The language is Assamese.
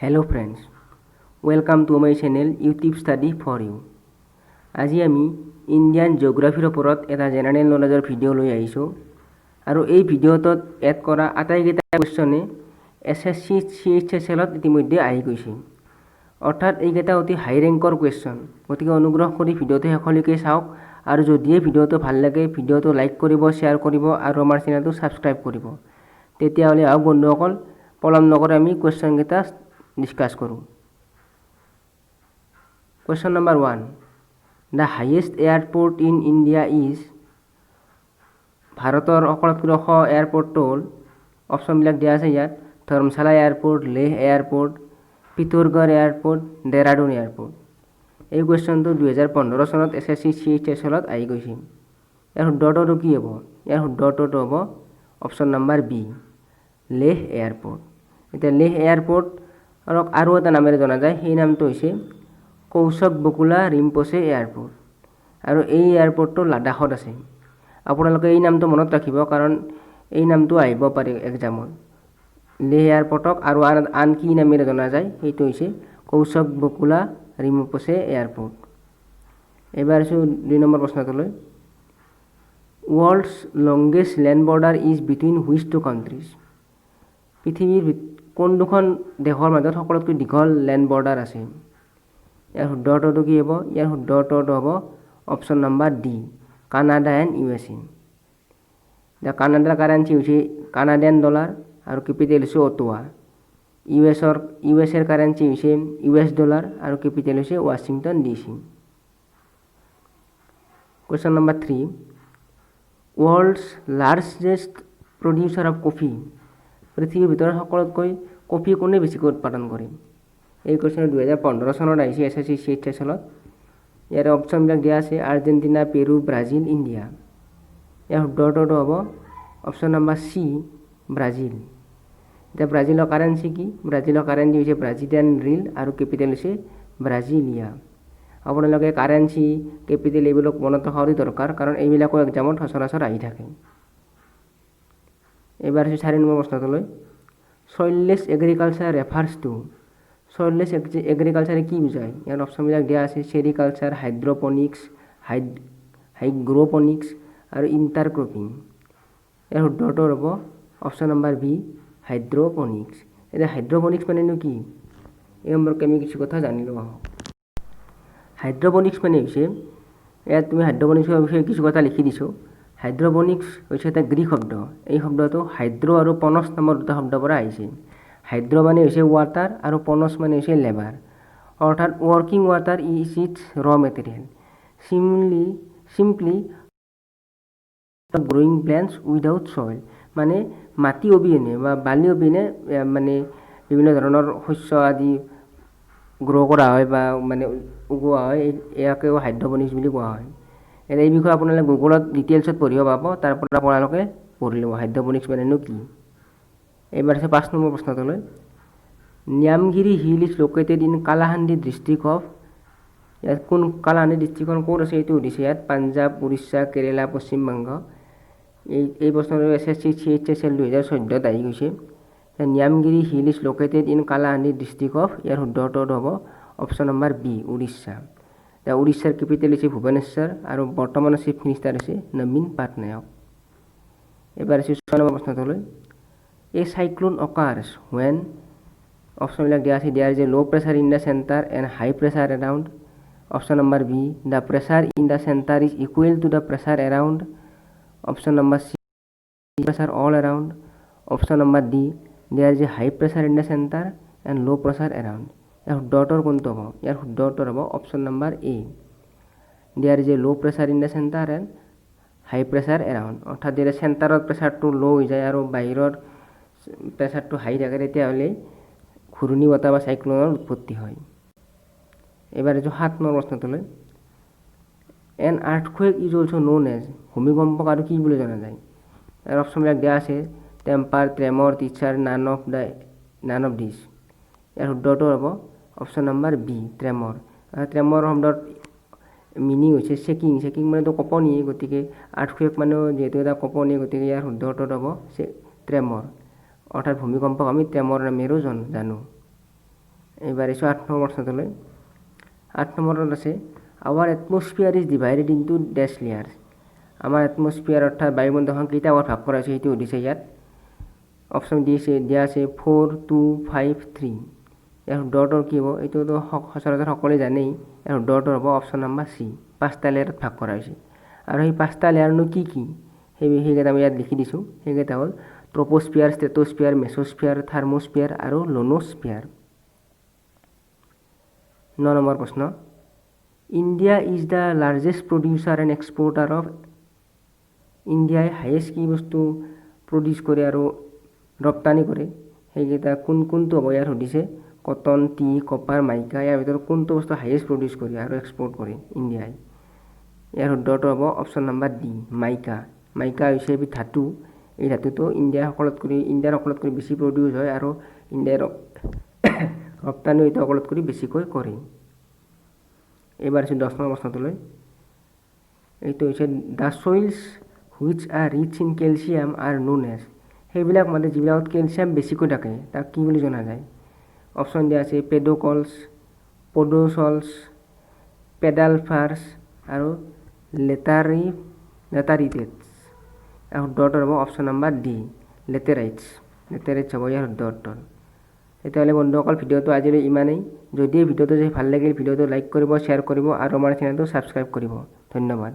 Hello friends, welcome to my channel YouTube Study for You. আজি আমি ইণ্ডিয়ান জিঅ'গ্ৰাফীৰ ওপৰত এটা জেনেৰেল নলেজৰ ভিডিঅ' লৈ আহিছোঁ আৰু এই ভিডিঅ'টোত এড কৰা আটাইকেইটা কুৱেশ্যনে এছএছচি চিএইচএছএলত ইতিমধ্যে আহি গৈছে। অৰ্থাৎ এইকেইটা অতি হাই ৰেংকৰ কুৱেশ্যন। গতিকে অনুগ্ৰহ কৰি ভিডিঅ'টো শেষলৈকে চাওক আৰু যদিহে ভিডিঅ'টো ভাল লাগে, ভিডিঅ'টো লাইক কৰিব, শ্বেয়াৰ কৰিব আৰু আমাৰ চেনেলটো ছাবস্ক্ৰাইব কৰিব। তেতিয়াহ'লে আহক বন্ধুসকল, পলম নকৰি আমি কুৱেশ্যনকেইটা ডিছকাছ কৰোঁ। Question number 1, the highest airport in India is? ভাৰতৰ সকলোতকৈ ওখ এয়াৰপৰ্টটো হ'ল? অপশ্যনবিলাক দিয়া আছে ইয়াত: Dharamshala airport, Leh airport, Pithoragarh airport, Dehradun airport. এই কুৱেশ্যনটো 2015 চনত এছএছচি চিএইচএছএলত আহি গৈছে। ইয়াৰ শুদ্ধ উত্তৰটো কি হ'ব? ইয়াৰ শুদ্ধ উত্তৰটো হ'ব option number B, Leh airport. এতিয়া লেহ এয়াৰপৰ্ট আৰু এটা নামেৰে জনা যায়। সেই নামটো হৈছে কুশোক বাকুলা ৰিম্পোচে এয়াৰপৰ্ট আৰু এই এয়াৰপৰ্টটো লাডাখত আছে। আপোনালোকে এই নামটো মনত ৰাখিব, কাৰণ এই নামটো আহিব পাৰে এক্সামত। লেহ এয়াৰপৰ্টক আৰু আন আন কি নামেৰে জনা যায়, সেইটো হৈছে কুশোক বাকুলা ৰিম্পোচে এয়াৰপৰ্ট। এইবাৰ আছোঁ 2 number প্ৰশ্নটোলৈ। World's longest land border is between which two countries? পৃথিৱীৰ কোন দুখন দেশৰ মাজত সকলোতকৈ দীঘল লেণ্ড বৰ্ডাৰ আছে? ইয়াৰ শুদ্ধ উত্তৰটো কি হ'ব? ইয়াৰ শুদ্ধ উত্তৰটো হ'ব option number D, Canada and USA. এতিয়া কানাডাৰ কাৰেঞ্চি হৈছে কানাডিয়ান ডলাৰ আৰু কেপিটেল হৈছে অটোৱা। ইউ এছৰ কাৰেঞ্চি হৈছে ইউ এছ ডলাৰ আৰু কেপিটেল হৈছে Washington DC. Question number 3, world's largest producer of coffee? পৃথিৱীৰ ভিতৰত সকলোতকৈ কফি কোনে বেছিকৈ উৎপাদন কৰে? এই কুৱেশ্যনটো 2015 চনত আহিছে এছএছচি চিএইচএছএলত। ইয়াৰে অপশ্যনবিলাক দিয়া আছে: আৰ্জেণ্টিনা, পেৰু, ব্ৰাজিল, ইণ্ডিয়া। ইয়াৰ শুদ্ধ উত্তৰটো হ'ব অপশ্যন নাম্বাৰ চি, ব্ৰাজিল। এতিয়া ব্ৰাজিলৰ কাৰেঞ্চি কি? ব্ৰাজিলৰ কাৰেঞ্চি হৈছে ব্ৰাজিলিয়ান ৰিল আৰু কেপিটেল হৈছে ব্ৰাজিলিয়া। আপোনালোকে কাৰেঞ্চি, কেপিটেল এইবিলাক মনত ৰখা অতি দৰকাৰ, কাৰণ এইবিলাকো এক্সামত সচৰাচৰ আহি থাকে। এইবাৰ হৈছে 4 নম্বৰ প্ৰশ্নটোলৈ। Soilless agriculture refers to? Soilless এগ্ৰিকালচাৰে কি বুজায়? ইয়াৰ অপশ্যনবিলাক দিয়া আছে: চেৰিকালচাৰ, হাইড্ৰপনিক্স, হাইগ্ৰ'পনিক্স আৰু ইণ্টাৰক্ৰপিং। ইয়াৰ শুদ্ধ উত্তৰ হ'ব অপশ্যন নম্বৰ বি, হাইড্ৰপনিক্স। এতিয়া হাইড্ৰপনিক্স মানেনো কি, এই সম্পৰ্কে আমি কিছু কথা জানি লওঁ আহক। হাইড্ৰপনিক্স মানে হৈছে, ইয়াত তুমি হাইড্ৰপনিক্সৰ বিষয়ে কিছু কথা লিখি দিছোঁ। হাইড্ৰপনিক্স হৈছে এটা গ্ৰীক শব্দ। এই শব্দটো হাইড্ৰ আৰু পনছ নামৰ দুটা শব্দৰ পৰা আহিছে। হাইড্ৰ মানে হৈছে ৱাটাৰ আৰু পনছ মানে হৈছে লেবাৰ, অৰ্থাৎ working water is its raw material, simply growing plants without soil. মানে মাটি অবিহনে বা বালি অবিহনে মানে বিভিন্ন ধৰণৰ শস্য আদি গ্ৰ' কৰা হয় বা মানে উগোৱা হয়, ইয়াকেও হাইড্ৰপনিক্স বুলি কোৱা হয়। এতিয়া এই বিষয়ে আপোনালোকে গুগলত ডিটেইলছত পঢ়িব পাব। তাৰ পৰা আপোনালোকে পঢ়ি ল'ব হাইড্ৰপনিক্স মানেনো কি। এইবাৰ আছে 5 number প্ৰশ্নটোলৈ। Niyamgiri Hill is located in Kalahandi district of? ইয়াত কোন কালাহান্দি ডিষ্ট্ৰিক্টখন ক'ত আছে, এইটো সুধিছে ইয়াত। পাঞ্জাৱ, উৰিষ্যা, কেৰেলা, পশ্চিমবংগ। এই প্ৰশ্নটো এছএছচি চিএইচএছএল 2014ত আহি গৈছে। Niyamgiri Hill is located in Kalahandi district of? ইয়াৰ শুদ্ধ উত্তৰটো হ'ব অপশ্যন নম্বৰ বি, উৰিষ্যা। এতিয়া উৰিষ্যাৰ কেপিটেল হৈছে ভুৱনেশ্বৰ আৰু বৰ্তমানৰ চিফ মিনিষ্টাৰ হৈছে নবীন পাটনায়ক। এইবাৰ হৈছে 6 নম্বৰ প্ৰশ্নটোলৈ। A cyclone occurs when? অপশ্যনবিলাক দিয়া আছে: there is a low pressure in the center and high pressure around, option number B, the pressure in the center is equal to the pressure around, option number C, pressure all around, option number D, there is a high pressure in the center and low pressure around. ইয়াৰ শুদ্ধ উত্তৰ কোনটো হ'ব? ইয়াৰ শুদ্ধ উত্তৰ হ'ব option number A, there is a low pressure in the center and high pressure around. অৰ্থাৎ যেতিয়া চেণ্টাৰত প্ৰেছাৰটো ল' হৈ যায় আৰু বাহিৰৰ প্ৰেছাৰটো হাই থাকে, তেতিয়াহ'লে ঘূৰ্ণী বতাহ বা চাইক্লনৰ উৎপত্তি হয়। এইবাৰ আহিছোঁ 7 নম্বৰ প্ৰশ্নটোলৈ। An earthquake is also known as? ভূমিকম্পক আৰু কি বুলি জনা যায়? ইয়াৰ অপশ্যনবিলাক দিয়া আছে: temper, tremor, teacher, none of these. ইয়াৰ শুদ্ধটো হ'ব অপশ্যন নম্বৰ বি, ট্ৰেমৰ। ট্ৰেমৰ শব্দত মিনিং হৈছে শ্বেকিং। শ্বেকিং মানেতো কঁপনি। গতিকে আৰ্থকুৱেক মানেও যিহেতু এটা কঁপনি, গতিকে ইয়াৰ শুদ্ধ উত্তৰটো হ'ব ট্ৰেমৰ। অৰ্থাৎ ভূমিকম্পক আমি ট্ৰেমৰ নামেৰেও জানো। এইবাৰ আহিছোঁ 8 নম্বৰ প্ৰশ্নটোলৈ। 8 নম্বৰত আছে, "Our atmosphere is divided into dash layers." আমাৰ এটমছফিয়াৰ অৰ্থাৎ বায়ুমণ্ডলখন কেইটা ভাগত ভাগ কৰা হৈছে, সেইটো সুধিছে। ইয়াত অপশ্যন দিছে, দিয়া আছে ফ'ৰ, টু, ফাইভ, থ্ৰী। ইয়াৰ শুদ্ধ উত্তৰ কি হ'ব? এইটোতো সচৰাচৰ সকলোৱে জানেই। ইয়াৰ শুদ্ধ উত্তৰ হ'ব অপশ্যন নাম্বাৰ চি, পাঁচটা লেয়াৰত ভাগ কৰা হৈছে। আৰু সেই পাঁচটা লেয়াৰনো কি কি, সেইকেইটা মই ইয়াত লিখি দিছোঁ। সেইকেইটা হ'ল ট্ৰপ'স্ফিয়াৰ, ষ্ট্ৰেট'স্ফিয়াৰ, মেছ'স্ফিয়াৰ, থাৰ্ম'স্ফিয়াৰ আৰু লন'স্ফিয়াৰ। 9 নম্বৰ প্ৰশ্ন, "India is the largest producer and exporter of." ইণ্ডিয়াই হায়েষ্ট কি বস্তু প্ৰডিউচ কৰে আৰু ৰপ্তানি কৰে, সেইকেইটা কোন কোনটো হ'ব ইয়াত সুধিছে। কটন, টি, কপাৰ, মাইকা। ইয়াৰ ভিতৰত কোনটো বস্তু হায়েষ্ট প্ৰডিউচ কৰে আৰু এক্সপৰ্ট কৰে ইণ্ডিয়াই? ইয়াৰ শুদ্ধটো হ'ব অপশ্যন নাম্বাৰ ডি, মাইকা। মাইকা হৈছে এবিধ ধাতু। এই ধাতুটো ইণ্ডিয়াৰ সকলোতকৈ বেছি প্ৰডিউচ হয় আৰু ইণ্ডিয়াৰ ৰপ্তানিও এইটো সকলোতকৈ বেছিকৈ কৰে। এইবাৰ আহিছোঁ 10 নম্বৰ প্ৰশ্নটোলৈ। এইটো হৈছে, "The soils which are rich in calcium are known as." সেইবিলাক মানে যিবিলাকত কেলছিয়াম বেছিকৈ থাকে, তাক কি বুলি জনা যায়? অপশ্যন দিয়া আছে পেডোকলছ, পড'চলছ, পেডালফাৰ্ছ আৰু লেটাৰিটেটছ। ইয়াৰ শুদ্ধ উত্তৰ হ'ব অপশ্যন নাম্বাৰ ডি, লেটেৰাইটছ। লেটেৰাইটছ হ'ব ইয়াৰ শুদ্ধ উত্তৰ। তেতিয়াহ'লে বন্ধুসকল, ভিডিঅ'টো আজিলৈ ইমানেই। যদি ভিডিঅ'টো যদি ভাল লাগিল, ভিডিঅ'টো লাইক কৰিব, শ্বেয়াৰ কৰিব আৰু আমাৰ চেনেলটো ছাবস্ক্ৰাইব কৰিব। ধন্যবাদ।